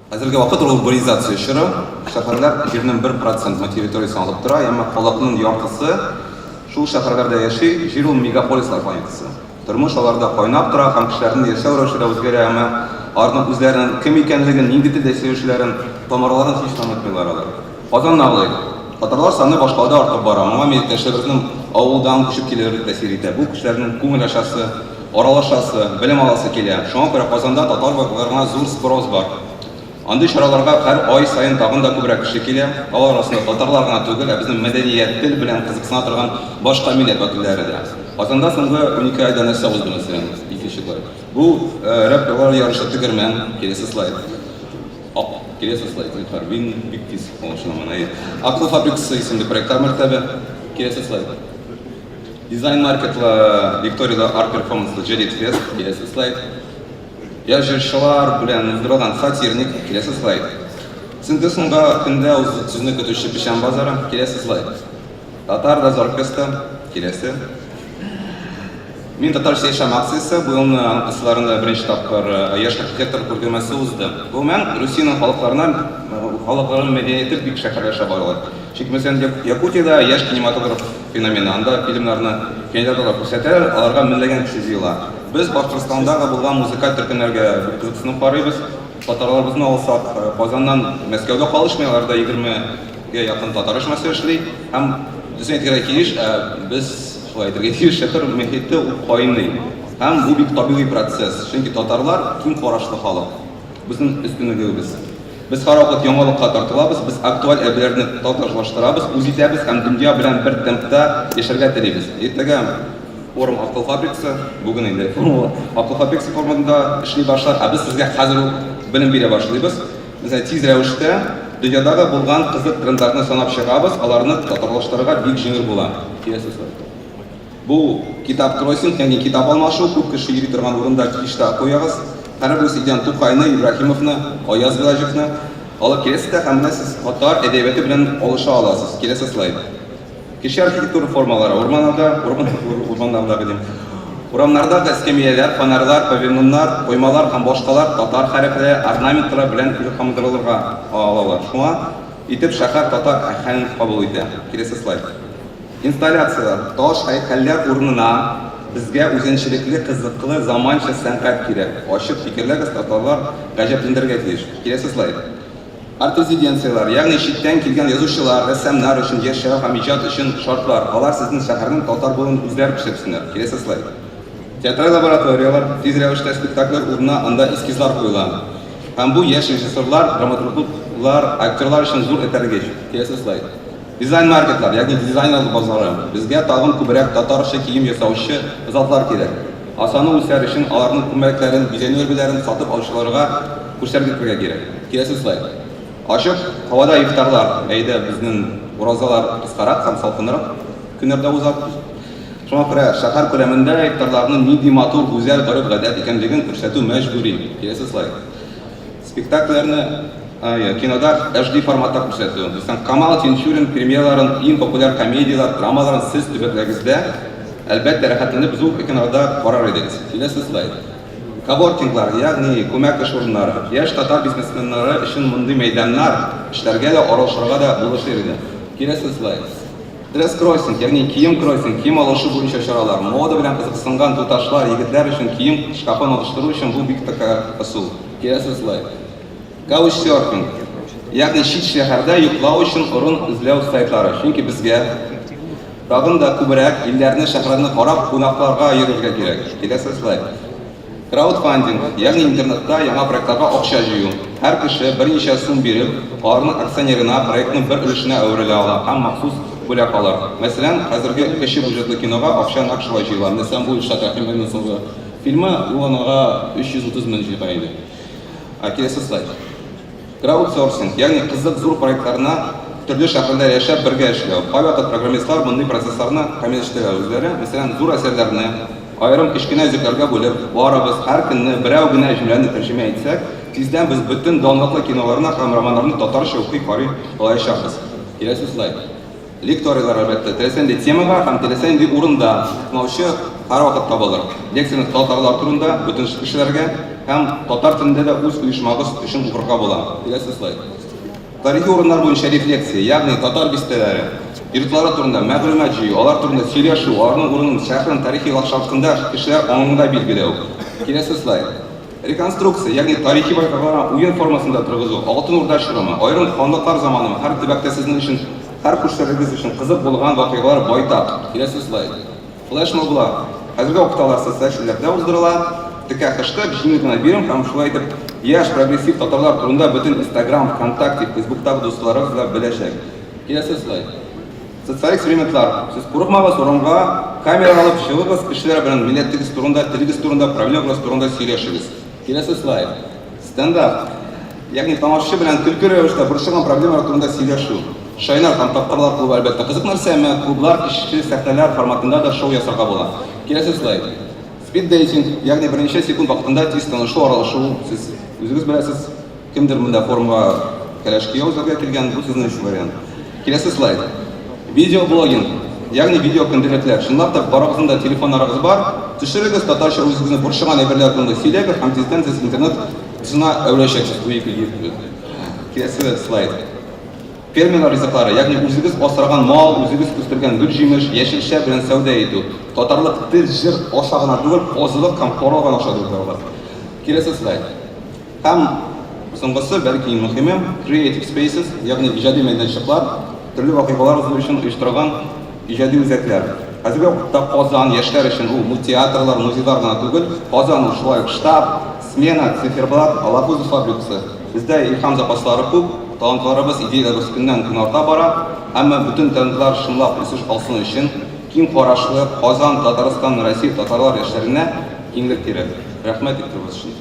Хәзерге вакыт ул урбанизация чоры. Шәһәрләр җирнең 1% территориясен алып тора, әмма халыкның яртысы шул шәһәрләрдә яши. Җир ул мегаполислар планетасы. Тормыш аларда кайнап тора һәм кешеләрнең яшәү рәвеше дә үзгәрә, әмма аларның үзләренең кем икәнлеген, нинди телдә сөйләшүләрен, тамырларын һич тә онытмыйлар алар. Казанны алыйк. Татарлар саны башкалада артып бара. Моңа милләттәшләребезнең авылдан күчеп килүләре тәэсир итә. Бу кешеләрнең күңел ачасы, аралашасы, белем аласы килә. Шуңа күрә Казанда татар блогларына зур спрос бар. Андый чараларга һәр ай саен тагын да күбрәк кеше килә. Алар арасында татарлар гына түгел, ә безнең мәдәният, тел белән кызыксына торган башка милләт вәкилләре дә. Казанда соңгы 12 айда нәрсә узды, мәсәлән? Икенче слайд. Бу рэперлар ярышы Тегермән. Киләсе слайд. Ак, киләсе слайд, зинһар, мин бик тиз алышынамын, әйе. Акыл фабрикасы исемле проектлар мәктәбе. Киләсе слайд. Дизайн маркетлы Викторияда арт перформанслы Җәдит фест. Киләсе слайд. Яшь җырчылар белән уздырылган сатирник. Киләсе слайд. Сөнге соңгы көндә сүзне көтүче печән базары. Киләсе слайд. Татар да оркестры. Киләсе. Мин татарча яшәм акциясе бу елны аның кысаларында беренче тапкыр яшь архитектор күргәзмәсе узды. Гомумән, Русиянең халыкларына халыкларының мәдәнияте бик шәһәрләшә баралар. Чөнки, мәсәлән, Якутиядә яшь кинематограф феномены, анда фильмнарны кинотеатрларда күрсәтәләр, аларга меңләгән кеше җыела. Без Башкортстандагы булган музыкаль төркемнәргә бик кызыксынып карыйбыз. Татарларыбызны алсак, Казаннан Мәскәүгә калышмый, аларда 20 гә якын татар оешмасы эшли. Һәм дөресен әйтергә тиеш, без Шулай әйтергә тиеш, шәһәр мөхите ул кайный. Һәм бу бик табигый процесс, чөнки татарлар киң карашлы халык. Безнең өстенлегебез. Без һәрвакыт яңалыкка тартылабыз, без актуаль әйберләрне татарлаштырабыз, үз итәбез һәм дөнья белән бер темпта яшәргә телибез. Иртәгә форум Акыл фабрикасы, бүген инде форум Акыл фабрикасы форматында эшли башлар, ә без сезгә хәзер үк белем бирә башлыйбыз. Без тиз рәвештә дөньядагы булган кызык трендларны санап чыгабыз, аларны татарлаштырырга бик җиңел була. Киләсе слайд. Бу китап кроссинг, ягъни китап алмашу, күп кеше йөри торган урында киштә куягыз. Һәрберегез өйдән Тукайны, Ибраһимовны, Аяз Гыйләҗевны алып киләсез дә һәм менә сез татар әдәбияты белән алыша аласыз. Киләсе слайд. Кече архитектура формалары урманнарда, урман, урманнардагы дим. Урамнардагы эскәмияләр, фонарьлар, павильоннар, коймалар һәм башкалар татар хәрефләре, орнаментлары белән илһамландырылырга алалар. Шуңа итеп шәһәр татар әһәңен кабул итә. Киләсе слайд. Инсталляцияләр, таш һәйкәлләр урынына безгә үзенчәлекле, кызыклы, заманча сәнгать кирәк. Ачык фикерләгез, татарлар гаҗәпләндерергә тиеш. Киләсе слайд. Арт-резиденцияләр, ягъни читтән килгән язучылар, рәссамнар өчен яшәү һәм иҗат өчен шартлар. Алар сезнең шәһәрнең татар булуын үзләре күрсәтсеннәр. Киләсе слайд. Театраль лабораторияләр, тиз рәвештә спектакльләр урынына анда эскизлар куела. Һәм бу яшь режиссерлар, драматурглар, актерлар өчен зур этәргеч. Киләсе слайд. Дизайн-маркетлар, ягъни дизайнерлык базары. Безгә тагын күбрәк татарча кием ясаучы затлар кирәк. Ә саны үсәр өчен аларның күлмәкләрен, бизәнү әйберләрен сатып алучыларга күрсәтергә кирәк. Киләсе слайд. Ачык һавада ифтарлар. Әйдә, безнең уразалар кыскарак һәм салкынрак көннәрдә уза. Шуңа күрә шәһәр күләмендә ифтарларның нинди матур, гүзәл гореф-гадәт икәнлеген күрсәтү мәҗбүри. Киләсе слайд. Спектакльләрне кинода HD форматта күрсәтү. Мәсәлән, Камал Тинчурин премьераларын, иң популяр комедияләр, драмаларын сез төбәкләрегездә, әлбәттә, рәхәтләнеп зур экраннарда карар идегез. Киләсе слайд. Коворкинглар, ягъни күмәк эш урыннары. Яшь татар бизнесменнары өчен мондый мәйданнар эшләргә дә, аралашырга да булышыр иде. Киләсе слайд. Дресс-кроссинг, ягъни кием кроссинг, кием алышу буенча чаралар. Мода белән кызыксынган туташлар, егетләр өчен кием шкафын алыштыру өчен бу бик тә ысул. Киләсе слайд. Каучсерфинг, ягъни чит шәһәрдә йоклау өчен урын эзләү сайтлары. Чөнки безгә тагын да күбрәк илләрне, шәһәрләрне карап, кунакларга йөрергә кирәк. Киләсе слайд. Краудфандинг, ягъни интернетта яңа проектларга акча җыю. Һәр кеше берничә сум биреп, аларның акционерына, проектның бер өлешенә әверелә ала һәм махсус бүләк алыр. Мәсәлән, хәзерге кече бюджетлы кинога акча нәкъ шулай җыела. Мәсәлән, бу Илшат Рәхимовның соңгы фильмы, ул анага 330 мең җыйган иде. Киләсе слайд. Краудсорсинг, ягъни кызык зур проектларны төрле шәһәрләрдә яшәп бергә эшләү. Кайвакыт программистлар мондый процессларны камилләштерә үзләре. Мәсәлән, зур әсәрләрне аерым кечкенә өзекләргә бүлеп, барыбыз һәр көнне берәү генә җөмләне тәрҗемә итсәк, тиздән без бөтен данлыклы киноларны һәм романнарны татарча укый, карый алачакбыз. Киләсе слайд. Лекторийлар, әлбәттә, теләсә нинди темага һәм теләсә нинди урында тыңлаучы һәрвакыт табылыр. Лекцияне татарлар турында бөтен кешеләргә. Һәм татар телендә дә үз оешмагыз өчен укырга була. Киләсе слайд. Тарихи урыннар буенча рефлексия, ягъни татар бистәләре, йортлары турында мәгълүмат җыю, алар турында сөйләшү, аларның урынын шәһәрнең тарихи ландшафтында кешеләр аңында билгеләү. Киләсе слайд. Реконструкция, ягъни тарихи вакыйгаларны уен формасында торгызу, Алтын Урда чорымы, аерым ханлыклар заманымы, һәр төбәктә сезнең өчен, һәр күршеләрегез өчен кызык булган вакыйгалар байтак. Киләсе слайд. Флешмоблар. Хәзерге вакытта алар социаль челтәрләрдә уздырыла. Текә хэштег, җиңел генә бирем һәм шулай итеп яшь прогрессив татарлар турында бөтен Инстаграм, ВКонтакте, Фейсбуктагы дусларыгыз да беләчәк. Киләсе слайд. Социаль экспериментлар. Сез курыкмагыз, урамга камера алып чыгыгыз, кешеләр белән милләтегез турында, телегез турында, проблемагыз турында сөйләшегез. Киләсе слайд. Стендап. Ягъни тамашачы белән көлке рәвештә борчыган проблемалар турында сөйләшү. Шайнар һәм тапкырлар клубы, әлбәттә, кызык нәрсә, әмма клублар, кече сәхнәләр форматында да шоу ясарга була. Киләсе слайд. Спид-дейтинг, ягъни берничә секунд вакытында тиз танышу, аралашу. Сез үзегез беләсез, кемдер монда форумга кәләш кияү эзләргә килгән, бу сезнең өчен вариант. Киләсе слайд. Видеоблогинг, ягъни видео көндәлекләр. Чынлап та барыгызның да телефоннарыгыз бар. Төшерегез, татарча үзегезне борчыган әйберләр турында сөйләгез һәм тиздән сез интернет тузына әвереләчәксез. Бу ике егет. Киләсе слайд. Фермерлар ризыклары, ягъни үзегез асраган мал, үзегез үстергән гөл-җимеш, яшелчә белән сәүдә итү. Татарлык тел, җыр аша гына түгел, казылык һәм коралган аша да үтә ала. Киләсе слайд. Һәм соңгысы, бәлки иң мөһиме, Creative Spaces, ягъни иҗади мәйданчыклар, төрле вакыйгалар уздыру өчен оештырылган иҗади үзәкләр. Хәзерге вакытта Казан яшьләр өчен ул театрлар, музейлар гына түгел, Казан ул шулай ук штаб, смена, циферблат, Алабуза фабрикасы. Бездә илһам запаслары күп, талантларыбыз, идеяләребез көннән-көн арта бара, әмма бөтен талантлар чынлап үсеш алсын өчен киң карашлы Казан, Татарстан, Россия татарлар яшьләренә киңлек кирәк. Рәхмәт игътибарыгыз өчен.